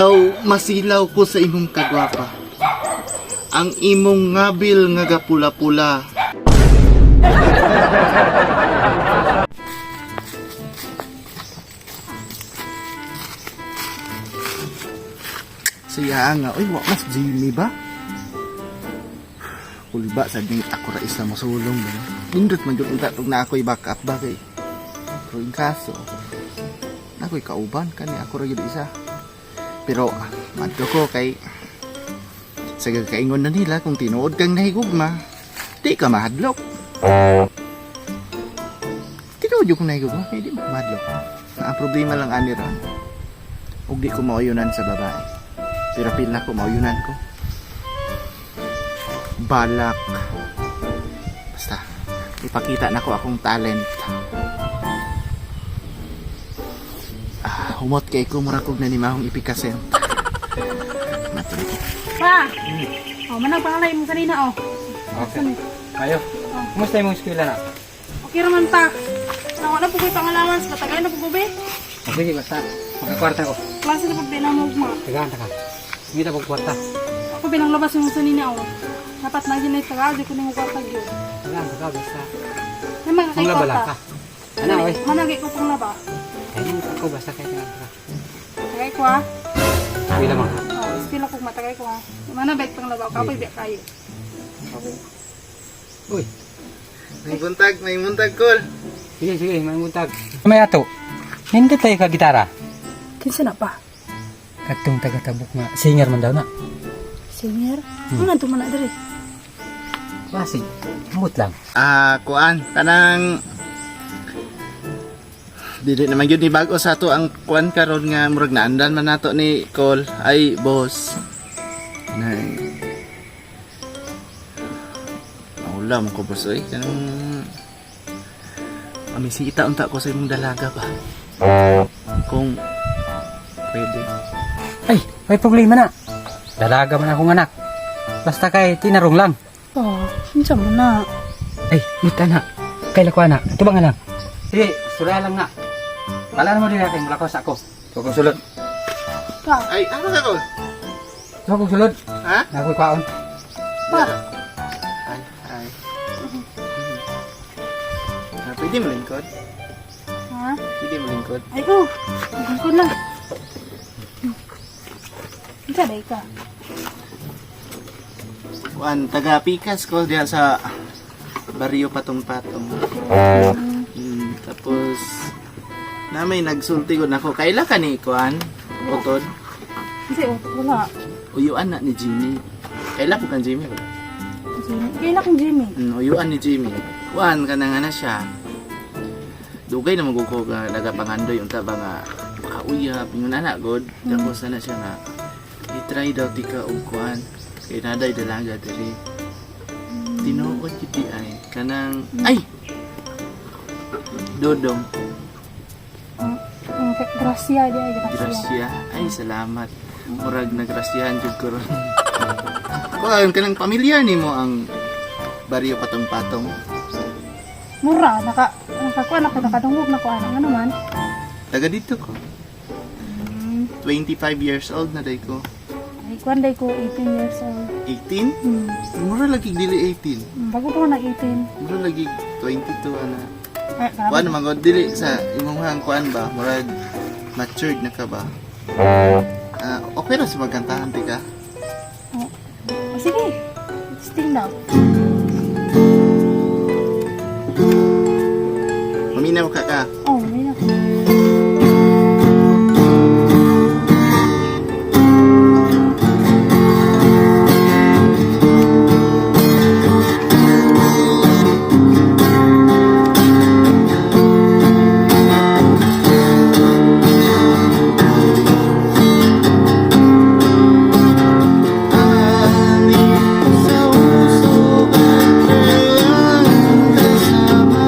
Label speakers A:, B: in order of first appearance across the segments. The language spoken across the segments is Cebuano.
A: Aw, masilaw ko sa imong kagwapa. Ang imong ngabil nga gapula-pula. Siya nga, uy, wa mas Jimmy ba? Kulba sa ding ako ra isa mosulong ba? Nindot man jud unta tug na ako'y backup ba kay. Pero in kaso, ako'y kauban kani ako ra gyud isa. Pero madto ko kay sa kaingon na nila kung tinuod kang nahigugma, di ka mahadlok. Tinuod yung kong nahigugma, kay di mahadlok. Ang problema lang ani ron, ug di ko mauyunan sa babae. Pero pil na ko mauyunan ko. Balak. Basta, ipakita na ko akong talent. Ah, humot kay ko mura kog nanimahong ipikasen. Matuloy ko.
B: Pa! Oh, manang pangalay mo kanina oh.
C: Okay. Ayo. Kumusta imong eskwela na?
B: Okay raman pa. Nawa na po ko'y pangalaman sa katagay na po ko be.
C: Oh, sige, basta. Makakwarta ko.
B: Klase na pag na mo ugma.
C: Tagaan ta ka. Ngita pag kwarta.
B: Ako binang labas yung sanina oh. Dapat lagi na itaga, di ko nang kwarta gyud.
C: Tagaan ta ka, basta.
B: Na mga kay
C: Panglaba lang
B: kwarta.
C: ka. Ano, oy?
B: Managay ko pang laba.
C: Ay, ako basta kay tagaan ta ka.
B: Tagay ko ah.
C: Eskwela man ka.
B: Oh, eskwela ko matagay ko ah. Mana bait pang laba, kapoy biya kayo. Okay.
C: Uy,
A: May buntag, kol.
C: sige, sige, may buntag. May ato. Nindot tayo ka gitara.
B: Kinsa na pa?
C: Katong taga-tabok nga. Singer man daw na.
B: Singer? Ano to man na diri?
C: Basi. Ambot lang.
A: Ah, kuan, kanang dili naman gyud ni bag-o sa ato ang kuan karon nga murag naandan man nato ni Col ay boss. Nay. Naula mo ko boss oy kanang amisita unta ko sa imong dalaga ba. Kung pwede.
C: Ay, may problema na. Dalaga man akong anak. Basta kay tinarong lang.
B: Oh, kinsa mo na?
C: Ay, mita na. Kay lakwa na. Tubang nga lang. Sige, suraya lang na. Wala na mo din natin. Wala ko sa ako. Huwag kong sulod.
B: Pa,
A: Ay, ano ka ko?
C: Huwag kong sulod.
A: Ha?
C: Nakoy kwaon.
B: pa.
A: Ay, ay. Ah, pwede mo lingkod?
B: Ha?
A: Pwede mo lingkod?
B: Ay ko. Ko na. Kinsa day ka?
A: Kuan, taga Pikas ko diya sa Barrio Patong-Patong. Tapos na may nagsulti ko nako. Kaila ka ni kuan? Utod.
B: Kasi oh, wala.
A: Uyuan na ni Jimmy. Kaila po kan Jimmy wala.
B: Jimmy. Kailan kong Jimmy?
A: Uyuan ni Jimmy. Kuan ka na nga na siya. Dugay na maguko ka nagapangandoy unta ba nga makauyap ingon ana god. Tapos na siya nga i-try daw ti ka og kuan. Kay naday dalaga diri. Tinuod gyud di ay kanang ay Dodong.
B: Gracia di ay gracia.
A: Gracia. Ay, salamat. Murag nagrasyahan jud ko ron. Kuan kanang pamilyar nimo ang Barrio Patong-Patong.
B: Mura naka nakakuan ako nakadungog na ko ano ano man.
A: Taga dito ko. 25 years old na day ko.
B: Ay kuan day ko 18 years old.
A: 18?
B: Hmm.
A: Mura lagi dili 18.
B: Bago pa ko nag 18.
A: Mura lagi 22 ana.
B: Ay, grabe.
A: Kuan man gud dili sa imong hang kuan ba? Murag matured na ka ba? Ah, okay ra sa magkantahan ti ka.
B: Oh. Oh, sige. Sting daw.
A: Maminaw ka ka.
B: Oh, may na.
A: Alin sa uso ang kasama.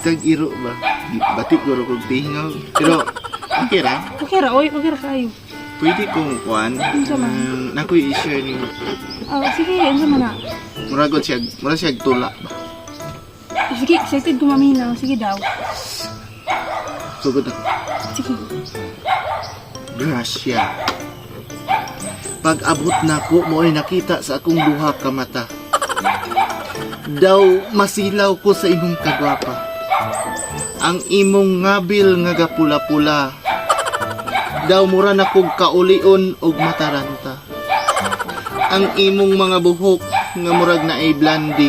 A: tag-iro ba? Bati guro kog tingog. Pero okay ra.
B: Okay ra, oy, okay ra kayo.
A: Pwede kong kuan.
B: Unsa man?
A: Nakoy i-share nimo.
B: Ah, sige, unsa man na?
A: Mura gud siya, mura siya tula ba.
B: Sige, excited ko maminaw. Sige daw.
A: Sugod ako.
B: Sige.
A: Gracia. Pag abot nako mo ay nakita sa akong duha ka mata. Daw masilaw ko sa imong kagwapa. Ang imong ngabil nga gapula-pula. Daw mura na kog kaulion og mataranta. Ang imong mga buhok nga murag na ay blandi.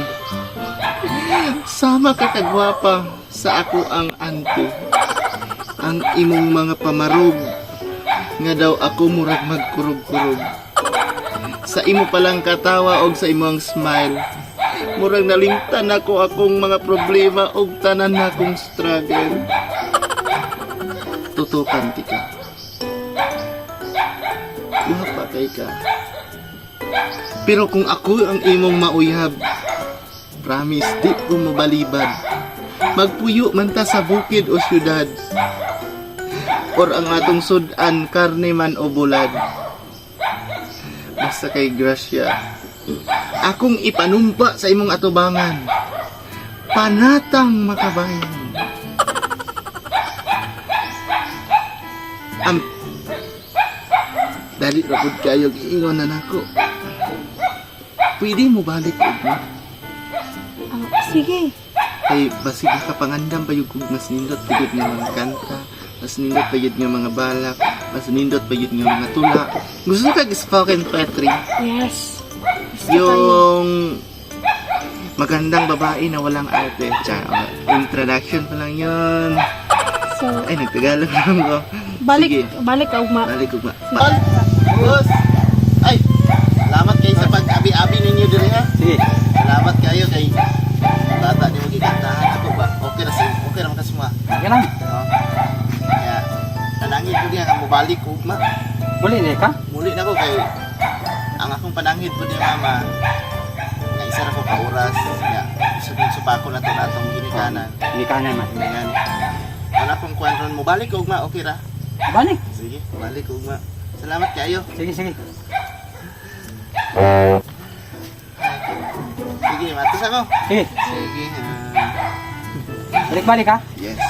A: Sama ka kagwapa sa ako ang auntie. Ang imong mga pamarog nga daw ako murag magkurog-kurog. Sa imo palang katawa og sa imong smile. Murag nalimtan ako akong mga problema og tanan na akong struggle. Tutukan ti ka. Guwapa kay ka. Pero kung ako ang imong mauyab, promise di ko mabalibad. Magpuyo man ta sa bukid o syudad or ang atong sudan karne man o bulad. Basta kay Gracia, akong ipanumpa sa imong atubangan. Panatang makabayan. Am Dali ra pud kayo giingon na nako. Pwede mo balik ugma.
B: Ah, sige.
A: Kay basig nakapangandam pa yung kung mas nindot pagid nga mga kanta, mas nindot pagid nga mga balak, mas nindot pagid nga mga tula. Gusto ka spoken poetry?
B: Yes. Gusto kayo.
A: Yung magandang babae na walang arte. Tsaka, introduction pa lang yun.
B: So,
A: Ay, nagtagalog lang ko.
B: balik,
A: Sige,
B: balik ka ugma.
A: balik ko ba? Boss! Ay, salamat kayo sa pag-abi-abi ninyo diri ha.
C: Sige.
A: Salamat kayo kay bata ni mo gikantahan ako ba. Okay ra sa okay ra man ka suma.
C: Okay lang.
A: No? Kaya panangit ko diha nga mobalik ko ugma.
C: Muli na ka?
A: Muli na ko kay ang akong panangit po ni mama nga isa ra ko ka oras nga isubin ko na to na atong ginikanan.
C: Ginikanan man.
A: Ganyan. Wala akong kuan ron mobalik ko ugma, okay ra.
C: Balik.
A: Sige, balik ko ugma. Salamat kayo.
C: Sige, sige.
A: Sige, matos ako.
C: Sige.
A: Sige.
C: Balik-balik ha.
A: Yes.